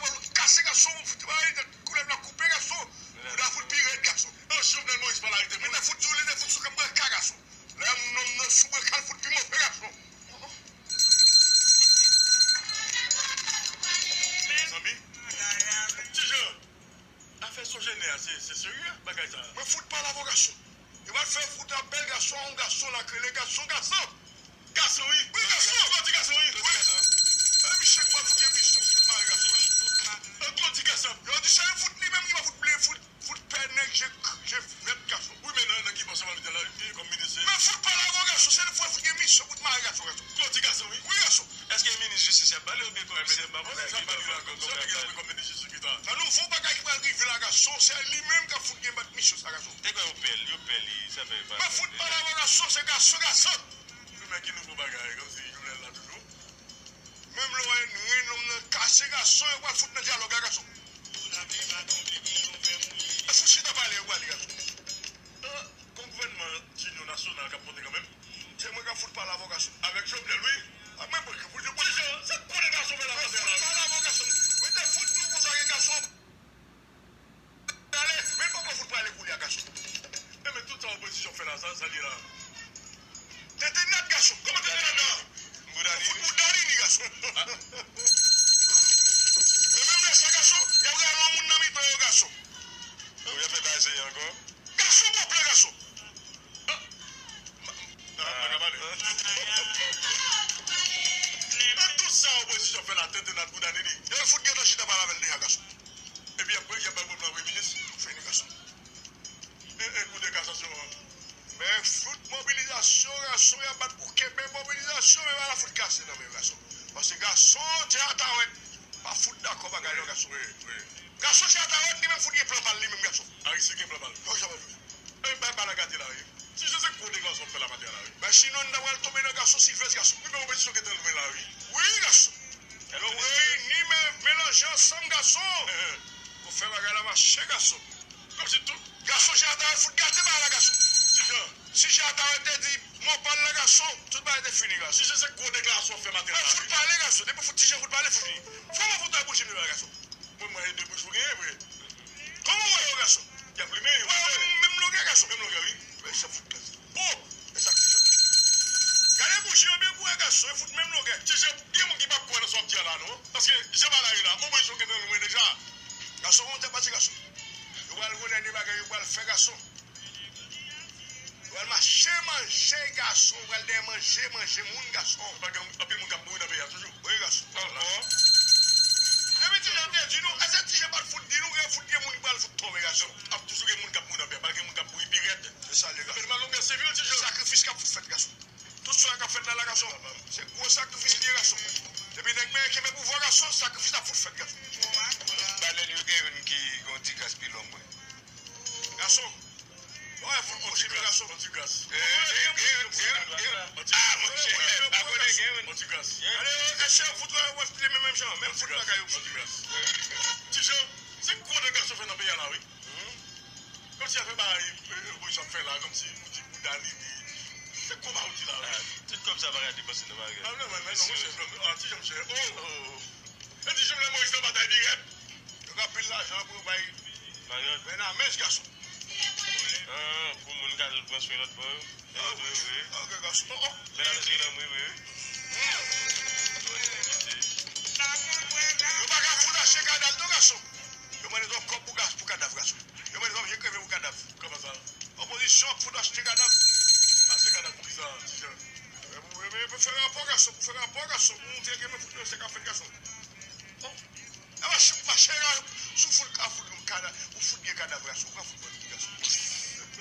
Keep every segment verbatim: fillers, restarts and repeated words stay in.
pral kase gason, fout bay koulèv la koupe gason. Bouda fout pi rèd gason. An Jovenel Moïse pa la rete. Mwen te fout sou li, te fout sou kanpe ka gason. Lè yon nonm nan sou brekal fout pi move gason. Mezanmi, ti jan, afè Sogener a, se, se serye bagay sa. Mwen fout pale avè w gason. Yo pral fè fout apèl gason a yon gason la k rele gason, gason. Gason wi. Wi, gason. Ou di gason wi. Wi. E misye k pral fout gen misyon fout mare gason. Ankò di gason. Yo di se yon fout li menm ki va fout ble fout. Fout pè nèg je, je vèt gason. Wi, men nan, nan ki pòs sa pral mete la, li kòm minis se. Men fout pale avè w gason, se li fwa fout gen misyon pou t mare gason, gason. Kò di gason wi. Wi, gason. Èske minis jistis y ap pale oubyen komisè? M pa konnen, sa pa li la kòm, sa li gen kòm minis jistis ki ta. Nan nouvo bagay ki pral rive la gason, se li menm k ap fout gen bat misyon sa gason. Te kwè yo pè l, yo pè li, sa fè pa. Men fout pale avè w gason, se gason, gason. Wi, men ki nouvo bagay, kòmsi Jovenel la toujou. Menm lè w wè ren nonm nan kase gason, yo pral fout nan dyalòg la gason. Èske w chita pale yo pale gason? Gon gouvènman dinyon nasyonal k ap monte kanmenm. Se mwen k ap fout pale avè w gason. Avèk Jovenel wi. Ak mwen pran pou yo. Ti jan, se konnen gason fè la fè la. Pale avè w gason. Mwen te fout di w konsa ke gason. Prale, men poko fout prale koulye a gason. E men tout sa opozisyon fè la, sa, sa li la. Tenten nèt gason. Kòman tenten nèt la? Bouda Nini. Fout bouda Nini gason. Men menm lè sa gason, y ap rale yon moun nan mitan yo gason. Ou y ap fè bagay serye ankò? Gason pwòp la gason. Ah, pa ka pale. Nan tout sa opozisyon fè la, tenten nèt bouda Nini. Yo fout gentan chita pale avè l deja gason. Epi apre, y ap bay pwòp la premye minis. Fini gason. E, e kou de kasasyon an. Men fout mobilizasyon, gason, y ap bat pou kenbe mobilizasyon, men pa la fout kase nan men gason. Paske gason, te atawèt, pa fout dakò bagay nan gason. Wi, wi. Gason, te atawèt, li menm fout gen plan pa l, li menm gason. Aristid gen plan pa l. Yo, jan pa l. E, bay bal la gate la, wi. Ti Joseph gwo deklarasyon fè la maten la, wi. Men sinon, n ta pral tonbe nan gason, Silvès gason. Wi, men opozisyon gentan lwen la, wi. Wi, gason. Yo reyini, men melanje ansanm, gason. Pou fè bagay la mache, gason. Kòmsi tout. Gason, Jata fout gate bagay la, gason. Ti Jan. Si Jata te di mo pa l la, gason, tout bagay te fini, gason. Ti Jan, se gwo deklarasyon fè maten la, wi. Fout pale, gason. Depi fout Ti Jan fout pale, fout fini. Fò mwen fout wè bouji m la, gason. Mwen, mwen, e de bouch ou genyen, vre. Kòman w wè yo, gason? Y ap limen, wi. Wè, menm longè, gason. Menm longè, wi. Men sa fout gaz. Bon, e sa ki fè. Gade bouji yo byen pou wè, gason, e fout menm longè. Ti Jan, gen moun ki p ap kwè nan sa w ap di a la, non. Paske, jan bagay la, opozisyon gentan lwen deja. Gason, on tè pati, gason. Yo pral gon dènye bagay, yo pral fè, gason. Yo pral mache manje gason, yo pral dèyè manje, manje moun gason. Pral gen anpil moun k ap mouri nan peyi a toujou. Wi, gason. Ankò. Depi Ti Jan te di nou, èske Ti Jan pa t fout di nou, gen fout gen moun ki pral fout tonbe, gason? Ap toujou gen moun k ap mouri nan peyi a, pral gen moun k ap mouri pi rèd. Se sa, le gason. Evenman longè sivil, Ti Jan. Sakrifis k ap fout fèt, gason. Tout sa k ap fèt la, la, gason. Se gwo sakrifis li ye, gason. Depi nèg menm kenbe pouvwa, gason, sakrifis ap fout fèt, gason. Ba lè yo gen youn ki gon ti gras pi long, mwen. Gason. Wè, fout mouche, gason. Yon ti gras. Eh, gen, gen, gen, gen. Ah, monchè, abone, gen youn. Yon ti gras. Gade, eh, chè, fout wè, wè, fout li menm, menm jan. Menm fout bagay yo. Yon ti gras. Ti Jan, se gwo nèg gason fè nan peyi a la, wi. Kòmsi afè bagay, eh, opozisyon ap fè la, kòmsi pou di pou Dani, li, Kòman ou di la, wi? Tout kòb sa pa ka depanse nan maryaj. Ah, non, men, men, non, monchè, non, ah, Ti Jan, monchè. Oh! E Ti Jovenel Moïse nan batay li rèd. Yo gen anpil lajan pou yo bay Maryaj. Bènamèj, gason. Ah, pou moun ka al pran swen lòt bò yo. Ah, wi. Ah, ok, gason. Oh, oh. Bènamèj, wi, wi, wi. Yo pa ka fout achte kadav, non, gason. Yo mande twòp kòb pou gas-, pou kadav, gason. Yo mande twòp je kreve pou kadav. Kòman sa? Opozisyon ap fout achte kadav. Achte kadav pou kisa, Ti Jan? Mwen, mwen, mwen, fè rapò, gason, fè rapò, gason, pou montre ke mwen fout yo se ka fèt, gason. Bon. E mache, mache la, si w fout ka fout yon kadav, ou fout gen kadav, gason, ou ka fout vòlè, gason.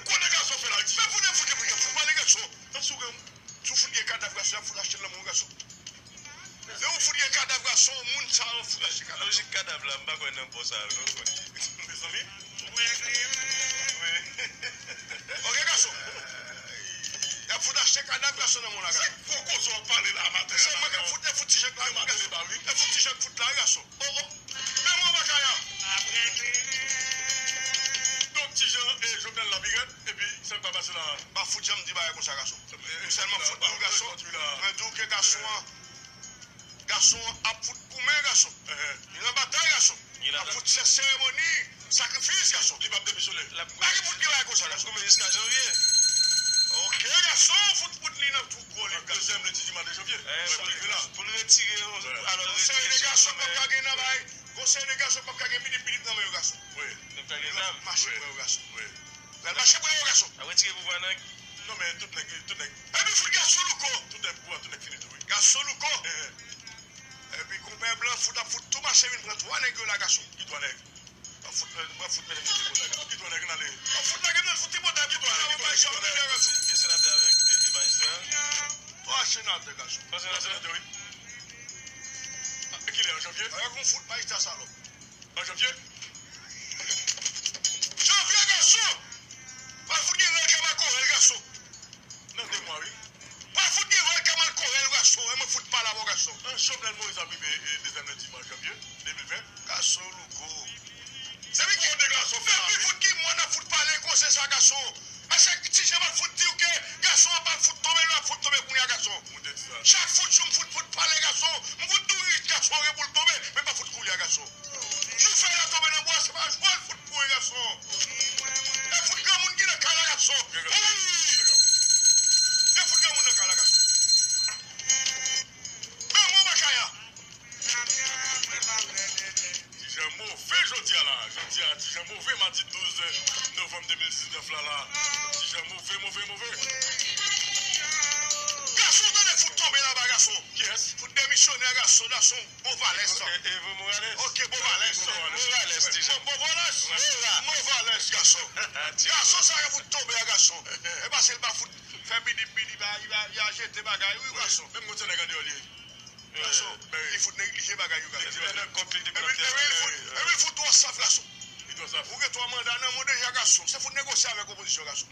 Kote gason fè la, Ti Jan? Men fout, fout, fout, fout pale, gason. Tansi w gen, si w fout gen kadav, gason, y ap fout achte l nan men w, gason. Lè ou fout gen kadav gason, moun sa yo fout achte kadav. Lojik kadav la, m pa kwè nan bò sa yo, non, Koni. Mezanmi. Wi. Ok, gason. Y ap fout achte kadav gason nan mond la, gason. Se gwo koze w ap pale la maten an. Se mwen k ap fout, e fout Ti Jan k la, e fout Ti Jan k fout la, gason. Oh, oh. Men mwen, Makaya. Donk, Ti Jan, e Jovenel la pi rèd, epi sa k pa pase la. Pa fout janm di bagay konsa, gason. M sèlman fout nou, gason. Mwen di w ke gason an, gason an ap fout goumen, gason. Li nan batay, gason. L ap fout fè seremoni, sakrifis, gason. Li p ap demisyone. Pa gen fout gen bagay konsa, gason. L ap goumen jiska janvye. Ok, gason, fout, fout li nan twou gwo li, gason. Dezyèm lendi di mwa de janvye. Pou l retire, alò, yon seri de gason p ap ka gen nan bay. Yon seri de gason p ap ka gen bidip, bidip nan men yo, gason. Wi. Yo p ka gen zam. Mache pran yo, gason. Wi. Pral mache pran yo, gason. Ap retire pouvwa nèg. Non, men tout nèg, tout nèg. Epi fout gason louko. Tout nèg pouvwa, tout nèg fini tou, wi. Gason louko. Epi konpè blan fout ap fout tou mache vin pran twa nèg yo la, gason. Ki twa nèg? Ap fout, ap fout mennen pou ti pota, gason. Ki twa nèg nan li? Ap fout lage nan fout ti pota, ki twa nèg, ki twa nèg, ki twa nèg, gason. Gen senatè avèk, e, e majistra. Twa senatè, gason. Twa senatè, wi. Ah, e kilè, an janvye? Avèk yon fout majistra salòp. An janvye? Janvye, gason! Pral fout gen rèl kè makorèl, gason. Nan de mwa, wi. Pral fout gen rèl kè makorèl, gason. E mwen fout pale avè w, gason. An, Jovenel Moïse ap rive, e, dezyèm lendi mwa janvye de mil ven. Gason louko. Se pi ki, se pi fout ki mwa n ap fout pale koze sa, gason. Èske Ti Jan pa t fout di w ke gason an pa t fout tonbe, l ap fout tonbe kounye a, gason? Mwen te di sa. Chak fout jou m fout, fout pale, gason. M fout di w ri gason an gen pou l tonbe, men pa fout kounye a, gason. Jou fèy la tonbe nan bwa, se pa jwèt fout pou wi, gason. E fout granmoun ki nan kay la, gason. Wi! E fout granmoun nan kay la, gason. Men mwen, Makaya. Ti Jan move jodi a la. Jodi a, Ti Jan move madi douz novanm de mil diznèf la la. Ti Jan move, move, move. Gason, tande fout tonbe laba, gason. Kiyès? Fout demisyonè, gason, gason. Bon Valès. E, Evo Morales. Ok, bon Valès. Evo Morales. Morales, Ti Jan. Bon, bon Valès. Bon Valès, gason. Gason sa yo fout tonbe a, gason. E paske l pa fout fè bidip, bidip, a, li a, li a jete bagay, wi, gason. Menm gon ti nèg andeyò li ye. Gason, li fout neglije bagay yo, gason. Epi, epi, epi, epi l fout, epi l fout twò saf, gason. Li twò saf. Ou gen twa manda nan men w deja, gason. Se fout negosye avèk opozisyon, gason.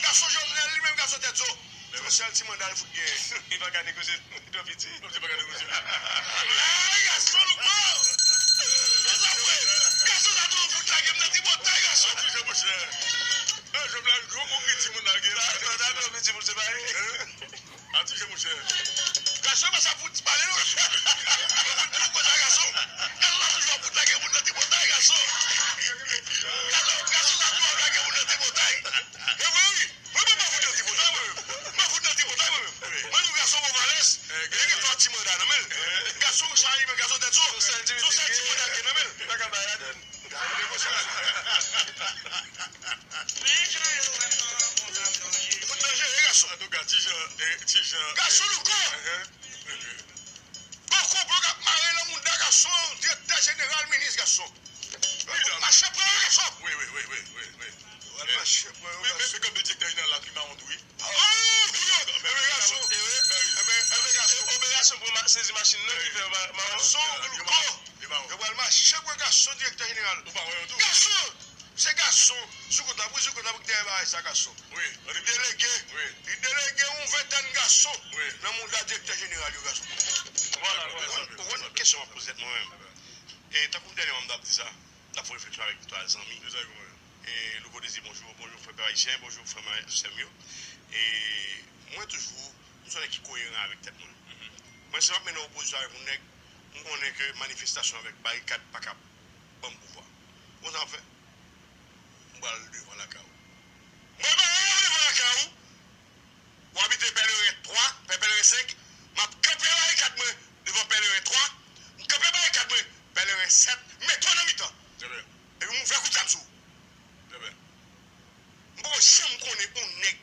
Gason Jovenel li menm, gason tèt zo. Se yon sèl ti manda l fout genyen. Li pa ka negosye, li twò piti. Non, li pa ka negosye. Ay, gason louko! Mezanmi, gason sa tou fout lage m nan tripotay, gason. Ti Jan, monchè. E, Jovenel, gwo kou ki timoun nan gen. Sa, sa, sa, sa, piti moun se pa. A Ti Jan, monchè. Gason pa sa fout pale, non. Mwen fout di w konsa, gason. Gason sa toujou ap fout lage moun nan tripotay, gason. Gason, gason sa toujou ap lage moun nan tripotay. E vre, wi. Mwen menm, mwen fout nan tripotay, mwen menm. Mwen fout nan tripotay, mwen menm. Mwen di w gason bon Valès. Li gen twa ti manda nan men l. Gason sa li menm, gason tèt zo. Se yon sèl ti manda ki nan men l. Li pa ka bay ladann. Fout danjere, gason. Antouka, Ti Jan, e, Ti Jan, gason louko. Gon konplo k ap mare nan mouda gason, direktè jeneral, minis, gason. Mache pran yo, gason. Wi, wi, wi, wi, wi, wi. Yo al mache pran yo, gason. Men, men, men, direktè jeneral la pi mawon tou, wi. Oh, wi, wi, wi, gason. Enben, enben, gason. Operasyon pou sezi machin nan ki fè yo mawon. Gason, louko. Yo pral mache pran gason, direktè jeneral. Ou pa wè yo tou? Gason! Se gason. Zoukout la, wi, zoukout la, pou ki dèyè bagay sa, gason. Wi. Li delege. Wi. Li delege yon ventèn gason nan mouda direktè jeneral yo, gason. Vwala, vwala. Ou konn kesyon m ap poze tèt mwen menm. E tankou dènyèman m t ap di sa, m t ap fè yon refleksyon avèk twa zanmi. E Louko Dezi, bonjou, bonjou frè pè ayisyen, bonjou frè m, sè m yo. E mwen avèk tèt mwen. Mwen, si m ap mennen opozisyon avèk yon nèg, m konnen ke manifestasyon avèk barikad pa ka ban m pouvwa. Ou konn sa m ap fè? M pral devan lakay ou. Mwen, m pral devan lakay ou. Ou abite Pèleren twa, Pè-, Pèleren senk, m ap kanpe barikad mwen devan Pèleren twa, m kanpe barikad mwen Pèleren sèt, m mete w nan mitan. Epi m ouvè kout zam sou ou. M poko janm konnen yon nèg.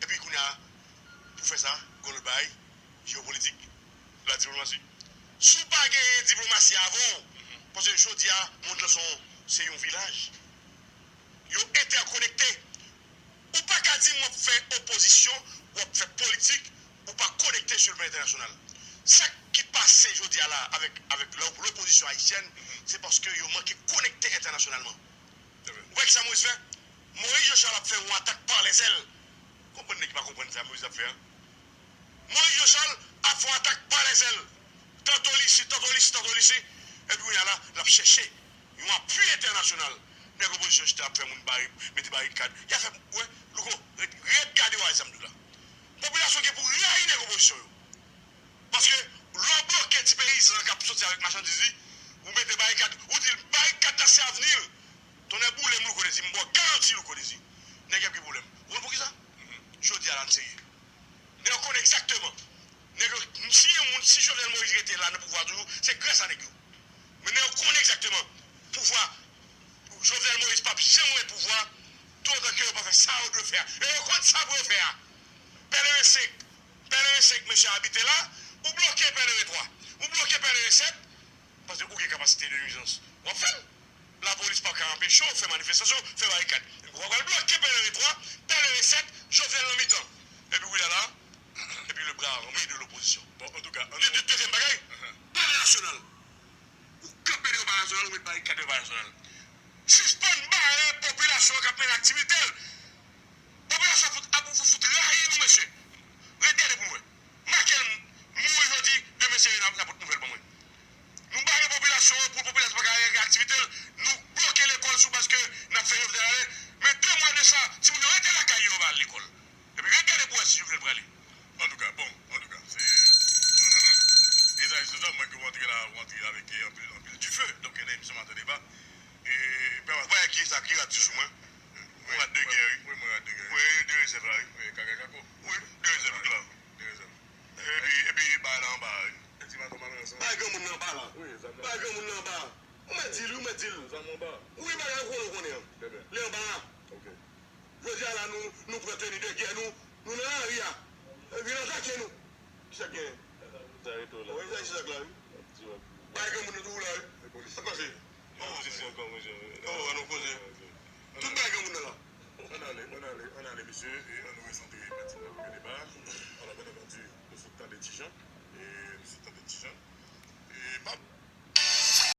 Epi kounye a, pou fè sa, gen lòt bagay, jewopolitik, ladiplomasi. Si w pa genyen diplomasi avan w, paske jodi a, mond lan se yon, se yon vilaj. Yo entèkonekte. Ou pa ka di m w ap fè opozisyon, w ap fè politik, ou pa konekte sou le plan entènasyonal. Sa ki pase jodi a la avèk, avèk lè, lopozisyon ayisyèn, se paske yo manke konekte entènasyonalman. Ou wè kisa Moyiz fè? Moyiz Jean Charles ap fè yon atak pa lèzèl. Konprann nèg ki pa konprann sa Moyiz ap fè a. Moyiz Jean Charles ap fè yon atak pa lèzèl. Tanto l isi, tanto l isi, tanto l isi. Epi kounye a la, l ap chèche yon apui entènasyonal. Nèg opozisyon chita ap fè moun bare, mete barikad. Y a fè, wè, Louko, ret, ret gade w a sa m di w la. Popilasyon gen pou rayi nèg opozisyon yo. Paske lè w bloke ti peyizan an k ap soti avèk machandiz li, ou mete barikad, ou di l barikad la se avni l. Tonnè boule m, Louko Dezi, m ba w garanti, Louko Dezi. Nèg y ap gen pwoblèm. Ou konn poukisa? Jodi a la n serye. Nèg yo konnen egzakteman. Nèg yo, si yon moun, si Jovenel Moïse rete la nan pouvwa toujou, se gras a nèg yo. Men nèg yo konnen egzakteman pouvwa, Jovenel Moïse p ap janm ret pouvwa toutotan ke yo pa fè sa yo dwe fè a. E yo konn sa pou yo fè a. Pèleren senk, Pèleren senk, mesye abite la, ou bloke Pèleren twa, ou bloke Pèleren sèt, paske ou gen kapasite de nuizans. W ap fè l. Lapolis p ap ka anpeche w fè manifestasyon, fè barikad. Ou pral bloke Pèleren twa, Pèleren sèt, Jovenel nan mitan. Epi kounye a la, epi le bras armé de l'opposition. Bon, antouka, de, de, dezyèm bagay, Palè Nasyonal. Ou kanpe devan Palè Nasyonal, ou met barikad devan Palè Nasyonal. Sispann bare popilasyon an k ap mennen aktivite l. Popilasyon fout, ap fout, fout rayi nou, mesye. Ret gade pou n wè. Michael mouri jodi, demen se n ap rapòt nouvèl ban mwen. Nou bare popilasyon an pou popilasyon pa ka gen aktivite l. Nou bloke lekòl sou paske n ap fè Jovenel ale. Men de mwa de sa, timoun yo rete lakay yo, yo pa al lekòl. Epi ret gade pou wè si Jovenel prale. Antouka, bon, antouka, se, e sa, se sa, mwen ke w antre la, w antre avèk, e, anpil, anpil dife. Donk, e, nan emisyon Maten Deba. E, pa, pa, ki sa, ki rad di sou mwen? Ou rad de gè, wi. Wi, mwen rad de gè. Wi, de rezèv la, wi. Wi, kaka kako. Wi, de rezèv, wi. De rezèv. Epi, epi, bay la anba, wi. Ti baton malrans, wi. Bay granmoun nan anba la. Wi, zam nan. Bay granmoun nan anba. Ou mèt di l, wi, ou mèt di l. Zam anba. Wi, bagay ou konnen, ou konnen an. Bebe. Li anba a. Ok. Jodi a la, nou, nou pran teni de gè nou, nou nan lari a. Yo vin atake nou. Kisa k genyen? Sa reto la. Wi, sa, kisa k la, wi. Bay granmoun nan toujou la, wi. Sa k pase? Oh, se ankò, mesye. Oh, an nou koze. Tout bay granmoun nan la. Ann ale, ann ale, ann ale, mesye, e ann nou resantre Matin nan Maten Deba.